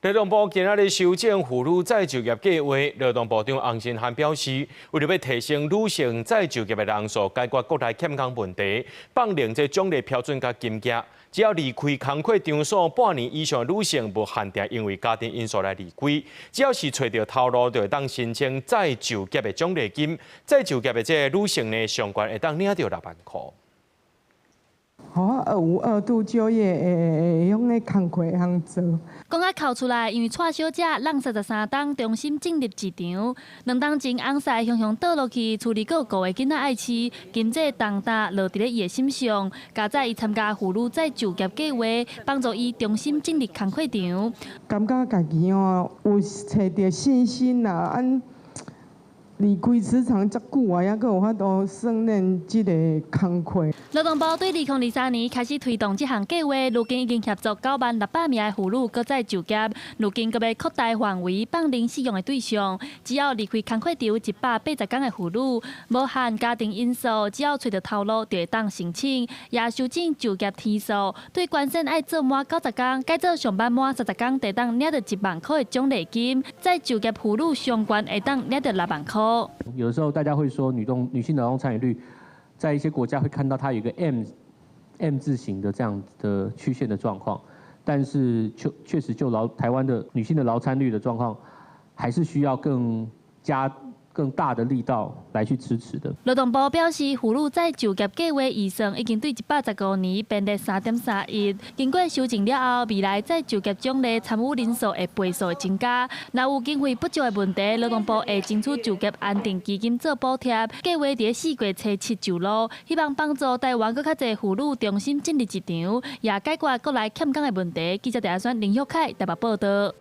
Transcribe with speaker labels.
Speaker 1: 勞動部今仔日修正婦女再就業計劃，勞動部長洪申翰表示，為著欲提升女性再就業的人數，解決國內欠工問題，放寬這獎勵標準佮金額，只要離開工課場所半年以上的女性，無限定因為家庭因素來離開，只要是揣著頭路，就會當申請再就業的獎勵金。再就業的這个女性呢，上懸會當領著6萬箍。
Speaker 2: 予我有二度就業會用的工課通做。
Speaker 3: 講甲哭出來，因為蔡小姐挵33冬重新進入職場。2冬前，翁婿雄雄倒落去，厝裡閣有五个囡仔愛飼，經濟重擔落佇咧伊的身上。佳哉伊參加婦女再就業計劃，幫助伊重新進入工課場。
Speaker 2: 感覺家己哦有揣著信心啦，按離開職場遮久啊，猶閣有法度勝任這个工課。
Speaker 3: 勞動部對2023年開始推動這項計劃，如今已經協助90,600名的婦女閣再就業。如今閣欲擴大範圍，放寬適用的對象，只要離開工課場180天的婦女，無限家庭因素，只要揣著頭路就會當申請。也修正就業天數，對關鍵愛做滿90天，改做上班滿30天，就會當領著1萬箍的獎勵金。再就業婦女上懸會當領著6萬箍。
Speaker 4: 有的時候大家會說女性勞動參與率，在一些國家會看到它有一個 M 字形的這樣的曲線的狀況，但是確實就台灣的女性的勞參率的狀況，還是需要更加更大的力道來去支持的。
Speaker 3: 勞動部表示，婦女再就業計劃預算已經對115年變得3.3億。經過修正了後，未來再就業獎勵參與人數會倍數增加。若有經費不足的問題，勞動部會爭取就業安定基金做補貼。計劃佇4月初七上路，希望幫助台灣閣較濟婦女重新進入職場，也解決國內欠工的問題。記者鄭阿選、林玉凱台北報導。